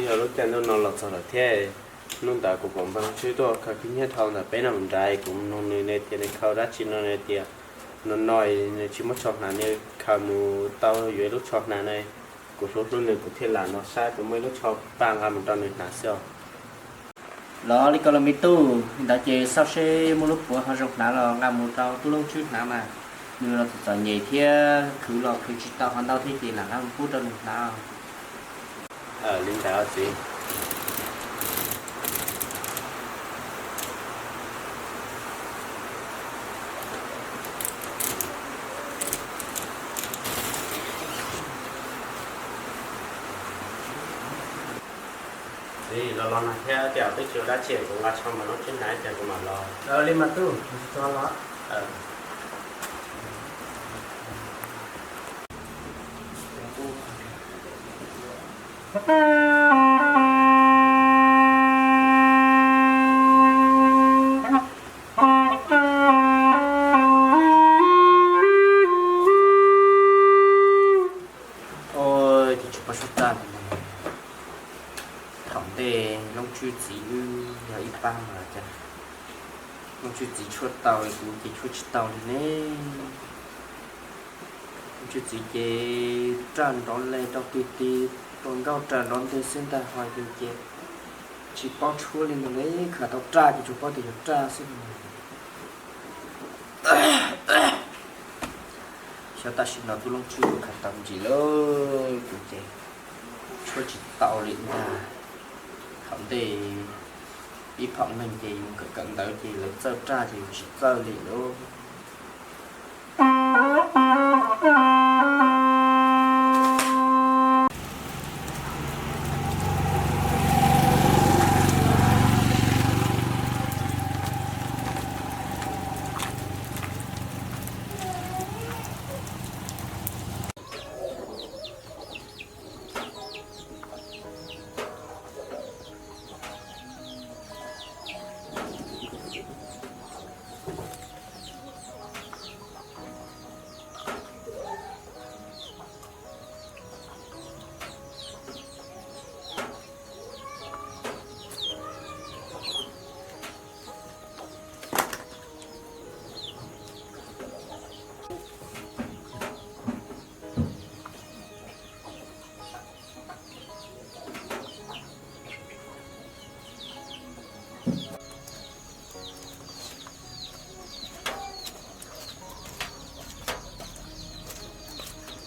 Yog lub caij ntuj no los txog lawm thiab. Hnub ntawd kuv pom npawg Looj Tswb tuaj khaws khib nyiab dhau ntawm peb no mus nrad, kuv nug nws, nws tias nws khaws dab tsi no, nws tias no no nws tsis muab tsho hnav, nws khaws mus tau yuav ib lub tsho hnav na. Kuv hlub hlub nws kuv thiaj lam no saib puas muaj ib lub tsho paj nqa mus rau nws hnav xwb os. Los li ko los me tub, li ntawd ces xauj seb muaj lub puav ho zoo hnav los nqa mus rau tub Looj Tswb hnav mas. Nws los txom txom nyem thiab khwv los khwv tsis tau qhov ntau thiab ces lam nqa mus pub rau nws hnav. Li ntawd txiv. Txiv, los los no thiab, twb tsis ua dab tsi, kuv nqa tsho npawg Looj Tswb hnav ib pliag kuv mam los. Li mas tub, tso los. Ua, ces tsis pom sab tag li. Thaum ntej Looj Tswb txiv wb yog ib pab mas cas Looj Tswb txiv tshuaj tau kuv ces tshuaj tsis tau li ne. Looj Tswb txiv ces raj nrov li rau ti ti, rau nkauj raj nrov nteg xwb ntag, ho yus ces tsis paub tshuaj li ntag li, khaws tau raj ces tsuas paub tias yog raj xwb. Xyov tam sim no tub Looj Tswb khaws tau ntsis lawm, kuv ces tshuaj tsis tau li ntag. Thaum ntej ib phaum neeg ces yus kawm kawm ntawv ces lawv txawj raj ces yus tsis txawj li lauj.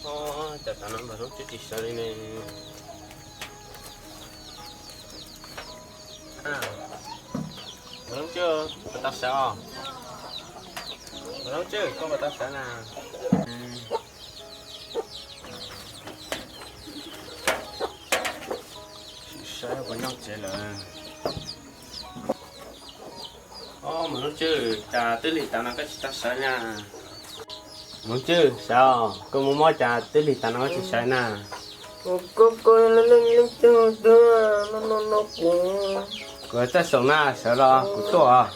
Cov tav no npawg Looj Tswb tsis sawv li ne. Npawg Looj Tswb, puas tau sawv os? Npawg Looj Tswb, koj puas tau sawv na? Sim saib puas nyob tsev lawm. Os, npawg Looj Tswb, cas twb lig tas no koj tsis tau sawv na? Npawg Looj Tswb, sawv os, koj mob mob cas twb lig tas no koj tsis sawv na? Koj, koj leej twg tuaj no no no kuv? Kuv Txawj Xoom na, sawv los kuv tuaj os.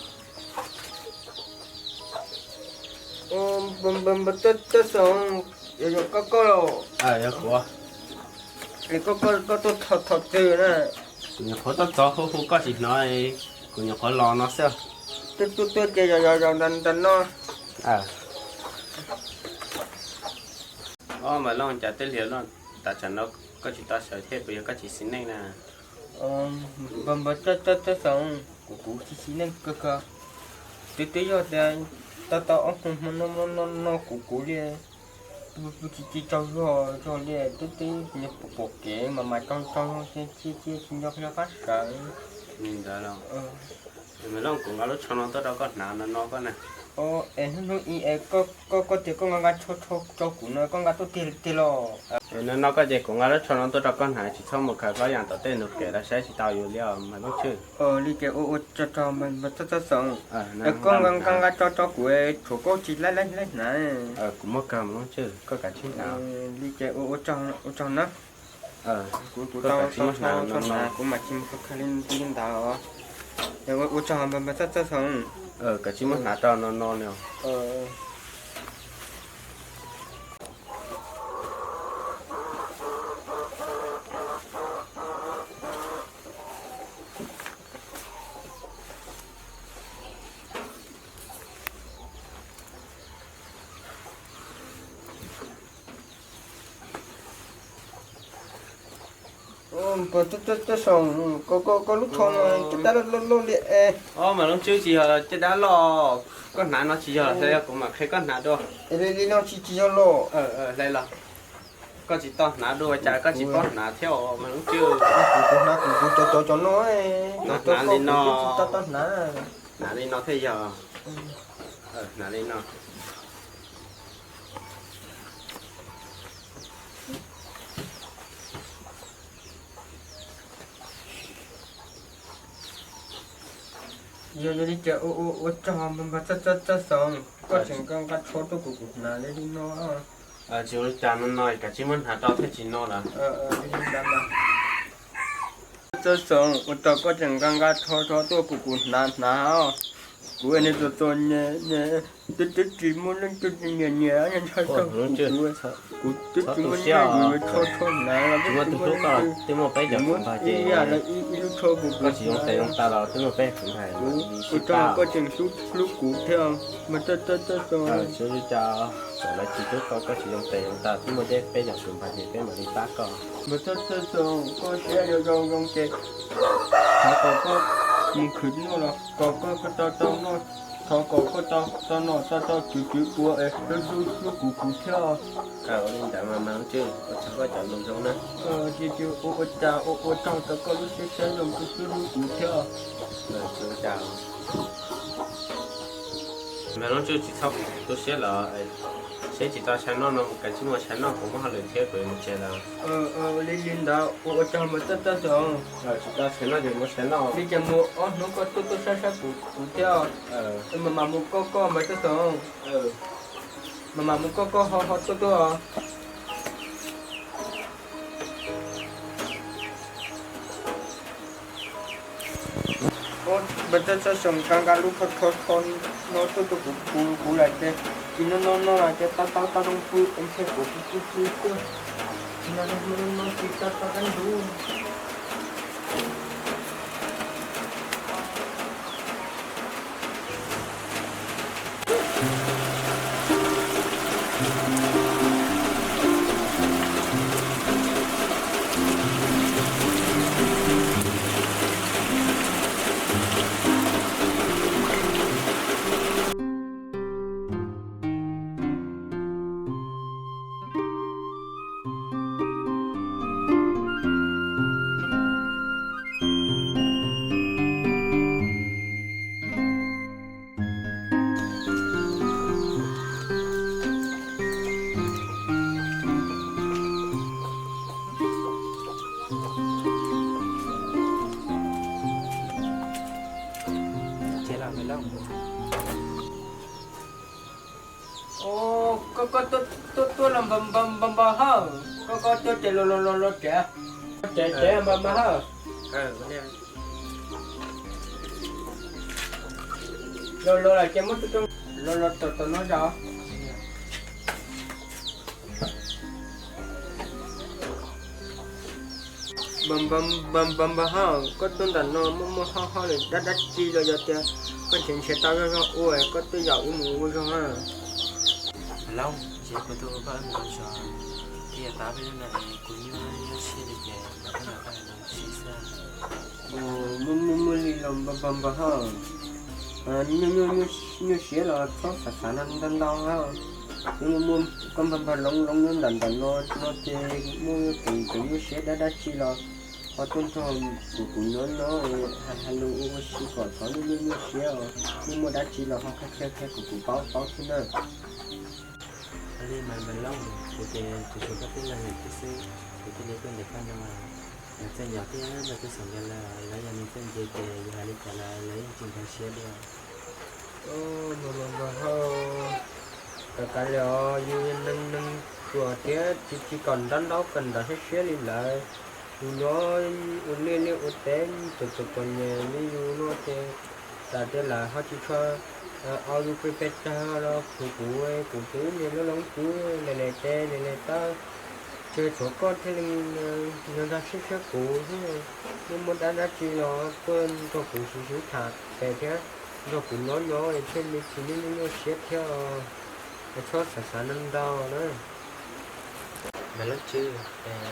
Txawj Xoom, yog koj koj los? Yog kuv. Es koj, koj tuaj thaum twg na? Kuv nyuam qhuav tuaj txog hu hu koj tsis hnov, kuv nyuam qhuav los no xwb. Tuaj tuaj tuaj ces yog yog yog ntawm no. Os, Npawg Looj, cas twb lig lawm, tas tsam no koj tsis tau sawv thiab, puas yog koj tsis xis neej na? Npawg, npawg Txawj, Txawj Xoom, kuv kuv tsis xis neej kawg kawg. Twb twb yog tias tau tau ob hmo no no no kuv kuv li, tsis tsis tsaug zog zog li, twb twb pom kev mas mas tsaug tsaug zog thiab, tsis nco qab sawv. Li ntawd los? Npawg Looj, kuv nqa lub tsho no tuaj rau koj hnav no no koj na. Es hnub hnub i es koj, koj tias koj nqa nqa tsho tsho rau kuv no koj nqa tuaj tiag tiag los? No no koj ces kuv nqa lub tsho no tuaj rau koj hnav, tsis txhob mus khaws koj yam tom tej nus kev los saib tsis tau yus li os Npawg Looj Tswb. Li ces ua ua tsaug tsaug Npawg Txawj Txawj Xoom. Es koj nqa nqa nqa tso tso kuv, tshuav koj tsis laib laib laib hnav. Kuv muab kawg Npawg Looj Tswb, koj kav tsij hnav. Li ces ua ua tsaug na. Kuv kuv tau tso tso hnav, kuv mam tsis mus khaws li ntawd. Ua tsaug Npawg Txawj Txawj Xoom. Kav tsij muab hnav rau no no li. Tub Xyooj, koj lub tsho no caj dab loj loj li es. Mas Looj Tswb, tsis yog caj dab loj, koj hnav no tsis yog los kuv mam qhia koj hnav dua. Li no tsis tsis yog los. Hle los. Koj tsis tau hnav dua cas koj tsis paub hnav thiab os mas Looj Tswb. Kuv hnav kuv cov cov cov no, hnav li no. Hnav li no thiaj yog. Hnav li no. Yog li cas ua tsaug Npawg Txawj Txawj Xyooj, koj tseem nqa nqa tsho tuaj kuv kuv hnav li li no. Tsis ua li cas no no, kav tsij muab hnav rau thiaj tsis no lawm. Txawj Xyooj, ua tsaug koj tseem nqa nqa tsho tsho tuaj kuv kuv hnav hnav os. Kuv niag txom txom nyem nyem, twb twb tsis muaj leej twg nyiam nyiam ntshai tau kuv, kuv twb tsis muaj neeg yuav tsho tsho hnav los twb tsis muaj leej twg. Twb muaj peb cov kuv npag ces ib yam li ib lub tsho kuv tsis zoo tes zoo taw los twb muaj peb kuv npag. Ua tsaug koj tseem hlub hlub kuv thiab Npawg Txawj Txawj Xyooj. Tsis ua li cas, txawm lawv tsis hlub koj, koj tsis zoo tes zoo taw, twb muaj peb cov kuv npag ces peb mam li pab koj. Npawg Txawj Txawj Xyooj, koj siab zoo zoo zoo ces thov kom koj mus khwv noj los kom koj tau tau noj, thov kom koj tau tau nom tau tau tswv tswv ua es hlub hlub kuv kuv thiab. Ua li ntawd mas Looj Tswb, ua tsaug koj cov lus zoo na. Tsis ua cas, ua tsaug rau koj lub siab siab zoo hlub hlub kuv thiab. Mas Looj Tswb tsis txhob tu siab lawm, seb tsis tau tshais noj no mus kav tsij muab tshais noj, kuv muab hauj lwm thiab kuv yuav mus tsev lawm. Li li ntawd ua tsaug Npawg Txawj Txawj Xyooj. Tsis tau tshais noj ces muab tshais noj. Li cas mus ob hnub koj tuaj tuaj saib saib kuv kuv thiab. Mas mam mus koj koj Npawg Txawj Xyooj. Mas mam mus koj koj ho ho tuaj tuaj. Npawg Txawj Txawj Xyooj, koj nqa lub tsho tsho no tuaj tuaj kuv kuv kuv lawm ces tsis no no no ces tau tau tau zoo pw es ntshe kuv pw pw pw tuaj. No no no tsis tau tau dab ntub. Koj koj tuaj tuaj los npag npag npag hawb, koj koj tuaj ces los los los los tsev, tsev tsev npag npag hawb. Los los lawm ces muab tuaj tuaj los los tom tom no zos. Npag npag hawb, koj tuaj ntawm no muaj muaj hauj hauj lwm dab dab tsi los yog tias koj nrhiav nrhiav tau zog zog ua koj tuaj yaum wb mus ua zog na. Lauj, ces kuv tuaj ua pab wb mus ua zog, thiaj tab peb lub no es kuv nyuaj nyuaj siab li ces los peb los pab los ua si xwb. Muaj muaj muaj li los npag npag hawb, nyuaj nyuaj nyuaj siab los txhob xav xav ntau ntau hawb. Muaj muaj koj npag npag loov loov nyob ntawm ntawm no no ces muaj teem teem nyuaj siab dab dab tsi los ho tuaj nrog kuv kuv nyob no hais lus ua ua si kom thov nyuaj nyuaj nyuaj siab os. Muaj muaj dab tsi los ho qhia qhia kuv kuv paub paub xwb na. Li mas npag loov, kuv ces kuv xyuas koj tib leeg lawm thiab xwb, kuv thiaj li tuaj ntes koj no. Yog txawj yog thiab npag txawj xeem nkawd lawm, lawv yog neeg txawj ntse ces yus hais li cas los lawv yeej tsis nkag siab dua. Npag npag hawb, kav kav liam os, yus yog neeg neeg ruam thiab tsis tsis kom nrab ntaub kom nrov siab siab li lawm. Yus nyob ua liaj liaj ua teb txom txom txom nyem li yus no ces tas tias lawv ho tsis tshua au yus pes pes tsawg los kuv kuv kuv twb niaj loob loob twb le le tes le le taw, ces tshuav koj thiaj li yog nrog siab siab kuv xwb. Muaj muaj dab dab tsi los tuaj nrog kuv sib sib tham pem thiab nrog kuv nyob nyob thiaj li tsis nyuaj nyuaj nyuaj siab thiab os. Txhob xav xav ntau ntau na. Mas lub tswb,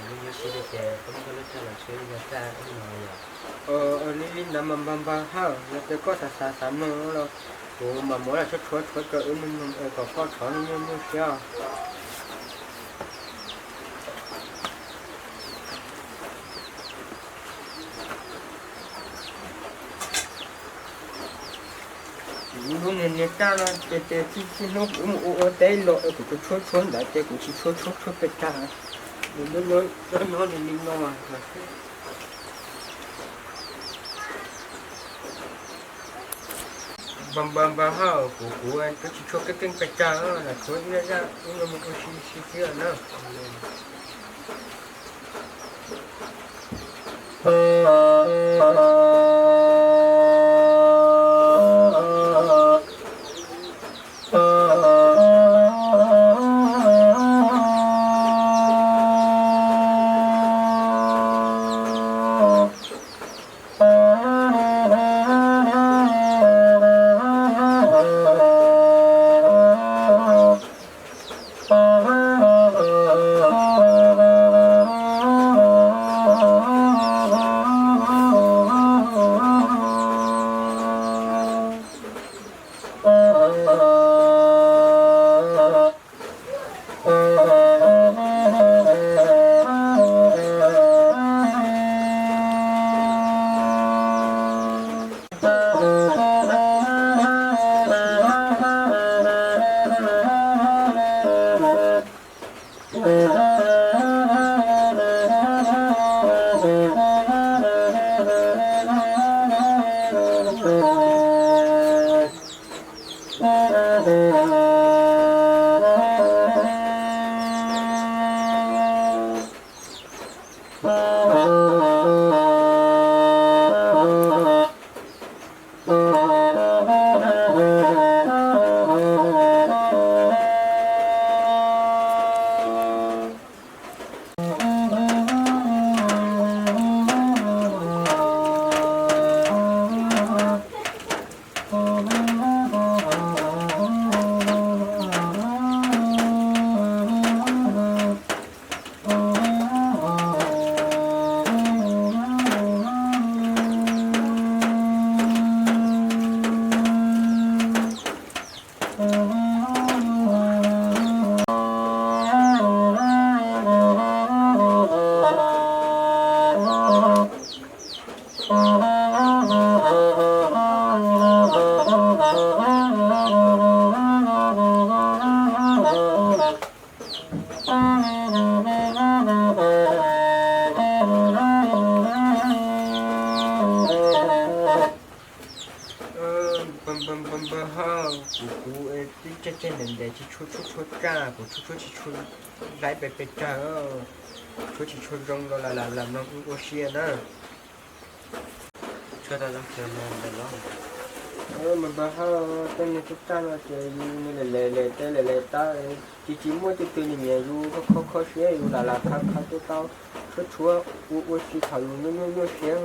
lub nyuaj siab tiag tiag, koj muab koj lub raj los tswb yog raj ub no yom? Li li ntawd mas npawg npawg Hawj, yog tias koj xav xav xav mloog los kuv mam muab los tshuab tshuab tshuab rau wb mloog mloog es kom koj rov nyuaj nyuaj siab. Kuv lub niag niag raj no ces ces txij txij hnub kuv mus ua ua teb los es kuv tshuab tshuab ntawd ces kuv tsis tshuab tshuab tshuab pes tsawg. Nws nyob nyob li li no. Npawg npawg Hawj, kuv kuv twb tsis tshuab keej keej pes tsawg, los tshuab ib zaj ib lo mus ua si si xwb na. Npawg npawg Hawj, kuv kuv twb tseg tseg ntev ntev tsis tshuab tshuab tshuab raj, kuv tshuab tshuab tsis tshua laib pes pes tsawg, tshuab tsis tshua zoo los lam lam mloog ua si na. Npawg Hawj, tej niag tshuab raj no ces yus niag le le le teb le le tab, tsis tsis muaj twg twg nyiam nyiam, yus kho kho siab yus lam lam khav khav tuaj tau, tshuab tshuab ua ua si thaum yus nyuaj nyuaj nyuaj siab.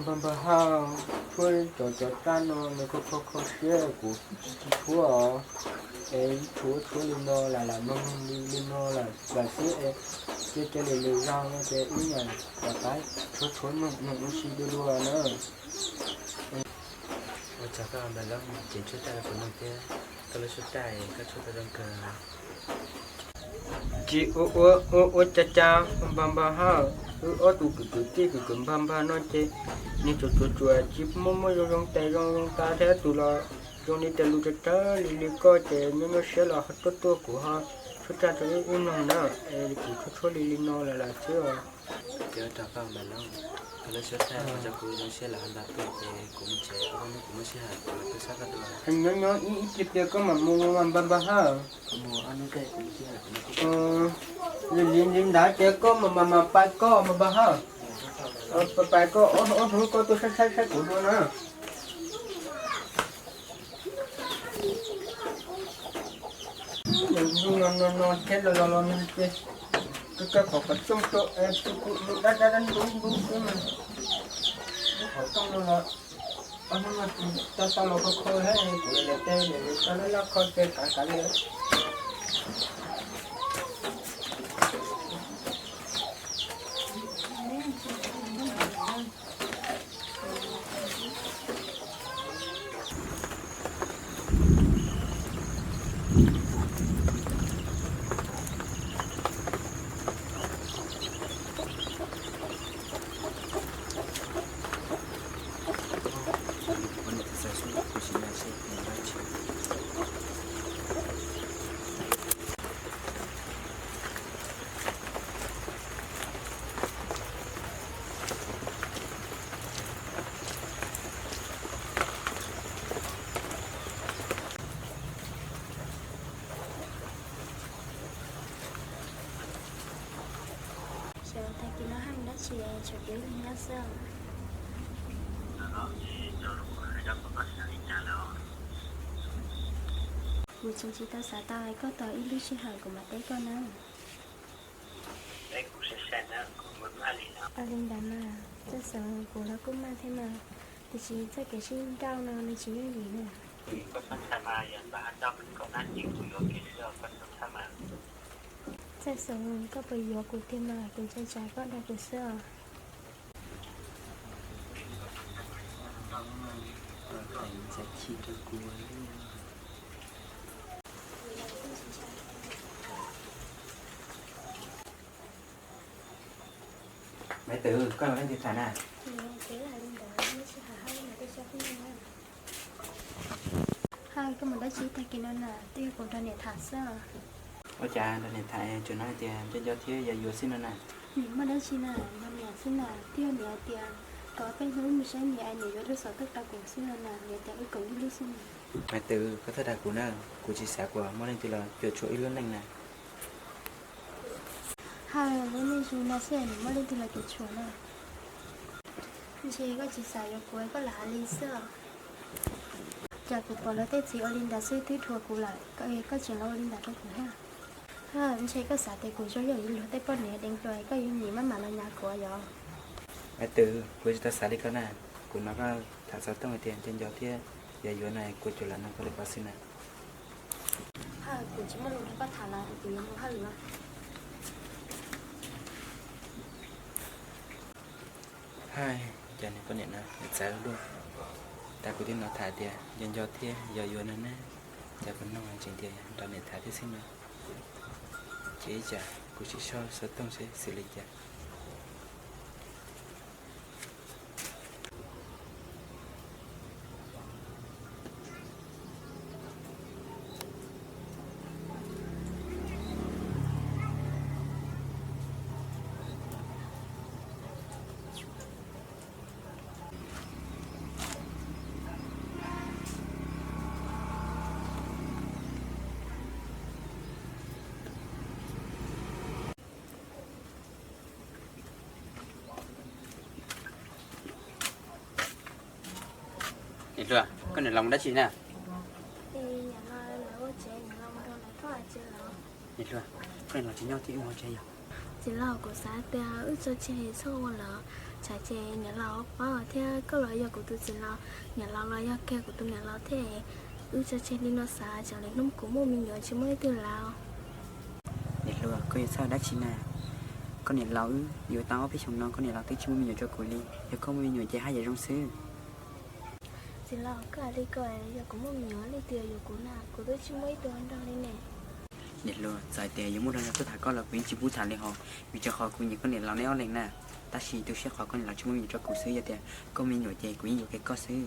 Npawg, npawg Hawj, tshuab cov, cov raj no nws kho kho kho siab, kuv tsis, tsis tshuab os. Es tshuab, tshuab li no lam, lam mloog li, li no lam, lam xwb es cia, cia lwm, lwm zaus no ces wb mam rov qab tshuab, tshuab mloog, mloog ua si dua dua na. Ua tsaug koj Npawg Loob, ces tshuab raj rau kuv mloog thiab. Koj lub tshuab raj koj tshuab tau zoo kawg. Tsis ua, ua, ua, ua cas cas, npawg, npawg Hawj, wb ob tug kwv, kwv tij, kwv, kwv npawg, npawg no ces nws tsuas, tsuas, tsuas tsis muaj, muaj zoo, zoo tes zoo, zoo taw thiab, tus los zoo li tias lus tsawg, tsawg li, li koj ces nyob, nyob siab los ho tuaj, tuaj kuv ho tshuab raj rau wb, wb mloog na. Es kuv tshuab, tshuab li, li no lawm, lawm xwb os. Ces ua tsaug koj Npawg Loob, koj lub tshuab raj ua rau kuv zoo siab los ho nta tuaj ces kuv mus tsev, ob hnub kuv muaj sij hawm kuv mam tuaj saib koj dua. Nyob, nyob ib, ib pliag koj mam mus mas npawg, npawg Hawj. Li, li, li ntawd ces koj mam, mam, mam pais koj mas npawg Hawj. Pais, pais koj ob, ob hnub koj tuaj saib, saib, saib kuv dua na. Nws no, no, no thiab los, los, los nws ces koj, koj kom kom coj rau es kuv, kuv mus dab, dab, dab ntub, ntub xwb mas. Lub qhov rooj no los ob hnub no tau, tau los kho, kho thiab kuv lawv tej lawv tau laj, laj kho ces kav, kav li. Xyov tag kis no haj mus dab tsi es tshuav kuv ib leeg nyob xwb. Kuv tseem tsis tau xav tau, koj tos ib lub sij hawm kuv mam teb koj na. Ua li ntawd mas, txoj xov kuv los kuj maj thiab mas, tiam sis txoj kev sib nrauj no nws tsis yooj yim na. Txoj xov koj puas yuav kuv tiag mas, kuv ntshai tsam koj dag kuv xwb os. Maiv Twm, koj los leej twg tham na? Haj, koj mus dab tsi tag kis no na? Twb yog kuv nrog niam tham xwb. Ua cas nrog niam tham tseem hnov hais tias nco nco thiab yog yuav xwb no na? Niam muaj dab tsi na, nrog niam xwb na. Twb yog niam hais tias kom peb hnub mus saib niam es niam yuav lub xov tooj rau kuv xwb no na, niam tias wb koom ib lub xwb na. Maiv Twm, koj txhob dag kuv na, kuv tsis xav kom muaj leej twg los cuam tshuam wb lub neej na. Haj, lub neej zoo no xwb es nws muaj leej twg los cuam tshuam na. Ntshe koj tsis xav yuav kuv, koj lam hais li xwb os. Cas kuv pom luag tej txiv ua li ntawd xwb twb dhuav kuv lawm, koj tseem los ua li ntawd rau kuv thiab. Haj, ntshe koj xav tias kuv zoo yam li luag tej poj niam deev hluas, koj yuav nim maj mam los nyav kuv yom? Maiv Twm, kuv tsis tau xav li koj na. Kuv hnov koj tham xov tooj hais tias nco nco thiab yog yuav no, kuv tsuas lam nug koj li ko xwb na. Haj, kuv tsis muaj lus nrog koj tham lawm, kuv yuav mus hauj lwm. Haj, cas niag poj niam no nws txawv luaj. Tag kuv twb hnov tham tias nco nco thiab yog yuav no ne, cas kuv hnov tseem tias nrog niam tham thiab xwb no. Ces ib tsam kuv sim sau xov tooj seb xws li cas. Niam hluas, koj niam los mus dab tsi na? Niam hluas, koj niam los tsis nyob thiab wb mus tsev yom? Txiv laus, kuv xav tias wb tso tseg txhob ua lawm, Tsam ces niam laus paub thiab koj los yog kuv tus txiv laus, niam laus los yog kiag kuv tus niam laus thiab. Wb tso tseg li no xav, tsam lwm hnub kuv muaj me nyuam tsis muaj leej twg laus. Niam hluas, koj yuav txhawj dab tsi na? Koj niam laus wb yuav tau ob peb xyoos no koj niam laus twb tsis muaj me nyuam rau kuv li, yog koj muaj me nyuam ces haj yam zoo xwb. Txiv laus, koj hais li ko, yog kuv muaj me nyuam leej twg yuav kuv na, kuv twb tsis muaj ib tug nrog li ne. Niam hluas, txawm hais tias yuav muaj hluas nraug tuaj tham koj los kuv yeej tsis pub tham li hos, vim rau qhov kuv nyiam koj niam laus neb ob leeg na. Tab sis tu siab qhov koj niam laus tsis muaj me nyuam rau kuv xwb, yog tias koj muaj me nyuam ces kuv yeej yuav kiag koj xwb.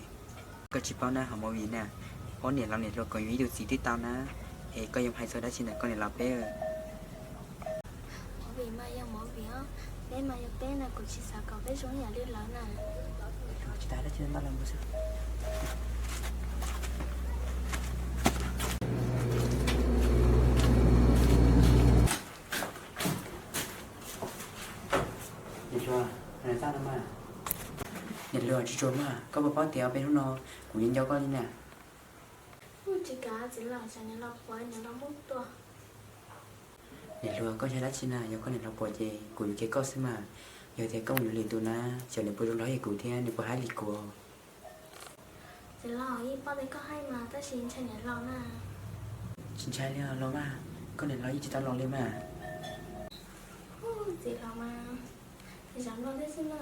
Koj tsis paub na, hauv movie na, ob niam laus niam hluas koom yuav ib tug txiv twb tau na, es koj yuav hais txog dab tsi ntawm koj niam laus peb? Movie mas yog movie os, peb mas yog peb na, kuv tsis xav kom peb zoo ib yam li lawv na. Tsis tas dab tsi ntau los mus xwb. Niam hluas, niam hluas, tsis tsuas mas, koj puas paub tias ob peb hnub no kuv yeej nco koj li na. Tsis kav txiv laus, tsam niam laus pom niam laus muab tua. Niam hluas, koj ntshai dab tsi na, yog koj niam laus pom ces kuv yuav kiag koj xwb mas. Yog tias koj mus yuav lwm tus na, xyov nws puas zoo nrog kuv thiab nws puas haib li kuv. Txiv laus, yeej paub tias koj haib mas, tab sis ntshai niam laus na. Tsis ntshai li os laus mas, koj niam laus yeej tsis tau laus li mas. Txiv laus mas, zam no thiab xwb na.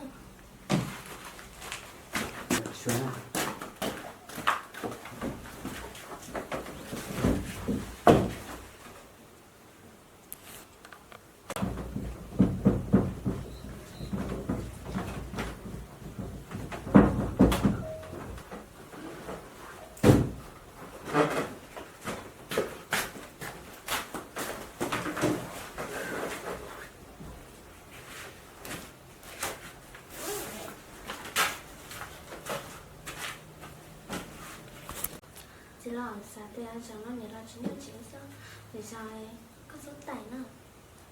Txiv laus, xav tias zaum no niam laus tsis nyob tsev xwb, lwm zaus koj txhob tawm na.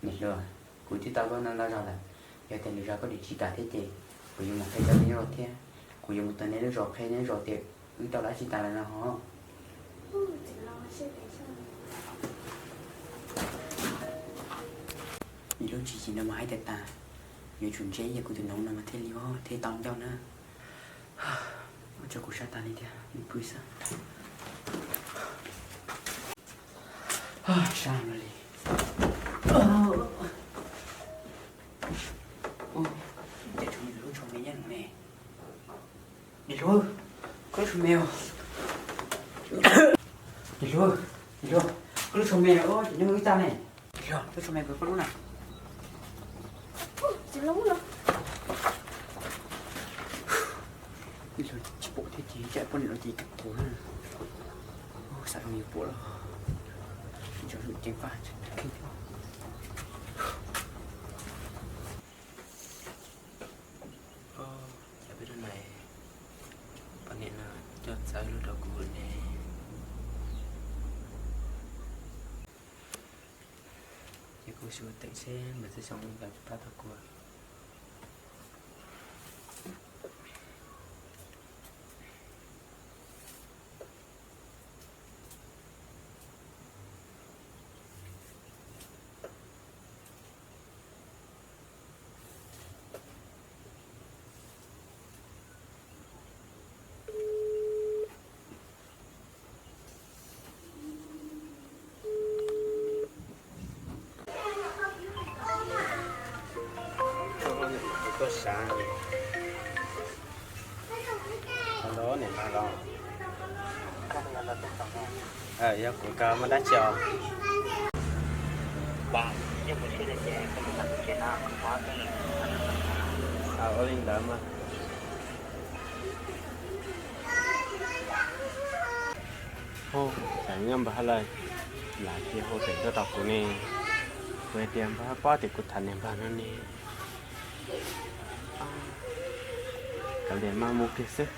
Niam hluas, kuv twb tau koj no ntau zaus lawm, yog tias lwm zaus koj dim tsis kam thiab ces kuv yuav mus qhia rau nej zos thiab, kuv yuav mus tom nej lub zos qhia nej zos tias wb tau dab tsi tas lawm no ho. Nim lub tswv yim no mas hais tias tas, yuav tsum ntsib yog kuv tus noov no mas thiaj li thiaj tau ncauj na. Ua rau kuv sab tas li tiag, nws pw xwb. Sab no li. Ces tshuav lub tsho me nyob no ne. Niam hluas, koj lub tsho me os. Niam hluas, niam hluas, koj lub tsho me os, ces nyob wb txaj ne. Niam hluas, lub tsho me koj lub na. Niam hluas tsis pom thiab ces tsam poj niam no ces kuv na. Xav zoo yuav pom los tso ceev faj kheej. Cas peb lub neej poj niam no coj txawv lub rau kuv ne. Ces kuv xyuas teem seb npawg Txawj Xyooj lawv pab tau kuv. Koj sav los niam los. Yog kuv koj muaj dab tsi os? Ua li ntawd mas. Hu, xav nyob npawg Hab Lawj, lam cia hu teem tuaj tos kuv ne. Kuv hais tias npawg Hab Pob tias kuv tham niag npawg no ne. Kav liam mas mus kiag xwb,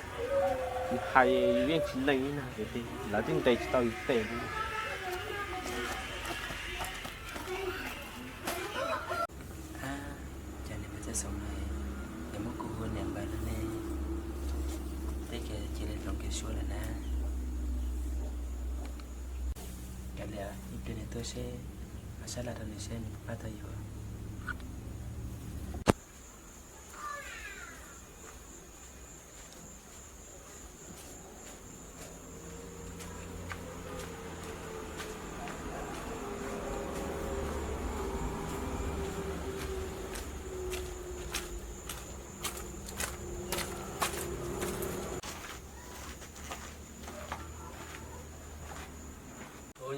hais yeej tsis lees li no, lawv twb ntes tsis tau yus tes li. Ab, cas niam npawg Txawj Xyooj no yuav muab kuv hu niam npawg no ne? Peb cia li hloov kev suab lawm na. Kav liam, ib pliag nws tuaj seb, mam sab laj rau nws seb nws puas pab tau yus.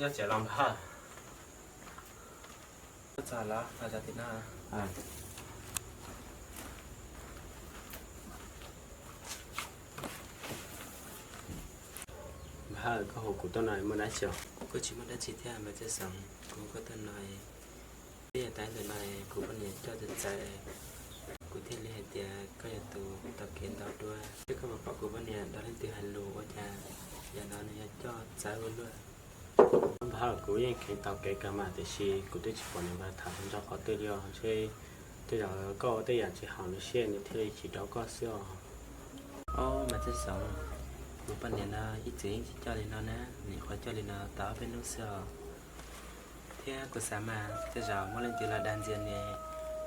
Koj tseem los npawg Hawj? Koj txog los, los zov tim no. Npawg Hawj, koj hu kuv tuaj no muaj dab tsi os? Kuv kuj tsis muaj dab tsi thiab npawg Txhiaj Xeev, kuv hu koj tuaj no, twb yog tas ntawm no kuv poj niam coj txawv txawv, kuv thiaj li hais tias koj yog tus tau kev ntau dua, thiab koj puas pom kuv poj niam nrog leej twg hais lus ua cas yam no nws yog coj txawv ua luaj. Npawg Hawj, kuv yeej kheev tau kev kawg mas tiam sis kuv twb tsis pom niam npawg tham hluas nraug qhov twg li os, ntshe tej zaum koj ua tej yam tsis haum nws siab nws thiaj li chim rau koj xwb os. Ob, mas Txhiaj Xeev, kuv poj niam no ib txwm yeej tsis coj li no na, nws nyuam qhuav coj li no tau ob peb hnub xwb os. Thiab kuv xav mas tej zaum muaj leej twg los dag ntxias nws,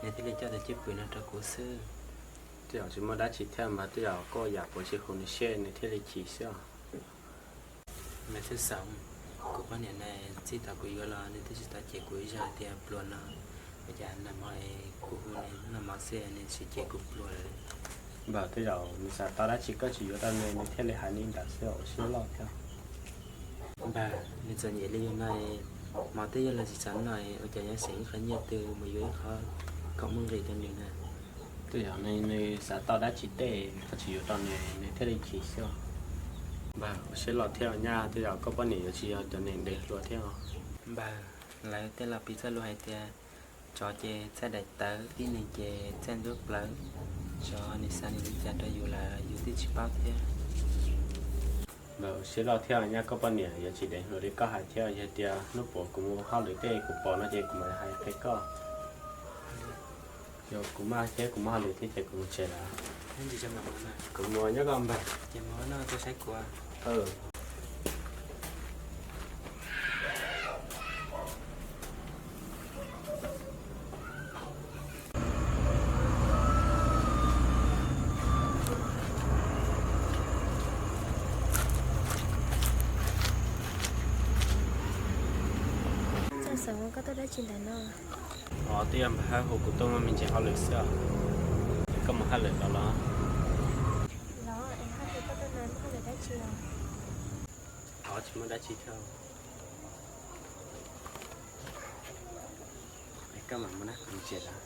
nws thiaj li coj tus cwj pwm no rau kuv xwb. Tej zaum tsis muaj dab tsi thiab npawg, tej zaum koj yam puav tsis haum nws siab nws thiaj li chim xwb os. Mas Txhiaj Xeev, kuv poj niam na, txij thaum kuv yuav los nws twb tsis tau cem kuv ib zaug tias pluag no, ua cas nag hmo es kuv hu nws noj mov xwb nws tsis cem kuv pluag lawm. Npawg, tej zaum nws xav tau dab tsi koj tsis yuav rau nws nws thiaj li hais li ntawd xwb, ua siab loj thiab. Npawg, nws txom nyem li yus no, hmo twb yuav los tsis txog no, ua cas yuav xeem ib qho nyiaj twg mus yuav ib qho khoom muaj nqis rau nws na? Tej zaum nws xav tau dab tsi tej koj tsis yuav rau nws nws thiaj li chim xwb. Npawg, ua siab loj thiab nyab, tej zaum koj poj niam yuav tsis yog cov neeg ntev hluas thiab. Npawg, lawv tej laus piv txoj lus hais tias tsov ces txaij daim tawv, tib neeg ces txaij ntsuab plawv. Tsov nws xav nws li cas rau yus lawm yus twb tsis paub thiab. Npawg, ua siab loj thiab nyab, koj poj niam yuav tsis deev hluas li koj hais thiab. Yog tias hnub puas kuv mus hauj lwm tej kuv pom no ces kuv mam li hais qhia koj. Yog kuv maj thiab kuv muaj hauj lwm thiab ces kuv mus tsev lawm. Kuv mus nyob koj npawg. Txawj xeem, koj tuaj dab tsi ntawm no? Os, twb yog npawg Hawj hu kuv tuaj muaj me ntsis hauj lwm xwb os. Koj mus hauj lwm los los? Los, es hauj lwm koj tuaj no muaj hauj lwm dab tsi os? Os, tsis muaj dab tsi thiab. Es koj mam mus na, kuv mus tsev lawm.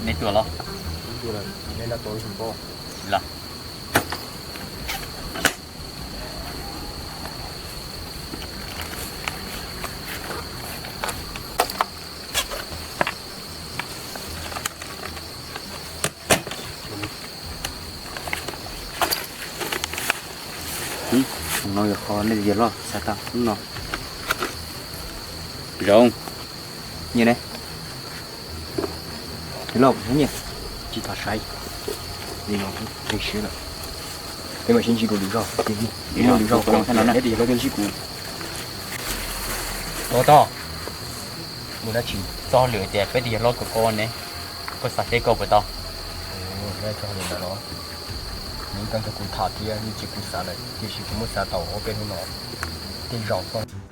Neb tuaj los? Los. No yog qhov nej yuav los xav tau hnub no. Zoo. Nyiam ne. Tij laug, kuv hnub nyiam tsis tau saib li no, ntsib siab lawm. Peb mam sib ntsib dua lwm zaug, ntsib lwm zaug, neb tig los ntsib kuv. Tog tog, mus dab tsi? Txog lwm tias peb tig yog hlob koj ne, koj xav seb koj puas tau. Neb txog lwm ntawd los, nws tau nrog kuv tham thiab, nws tsis kuv xav lawm, tiam sis kuv muab xav tau ob peb hnub no, tej zaum txog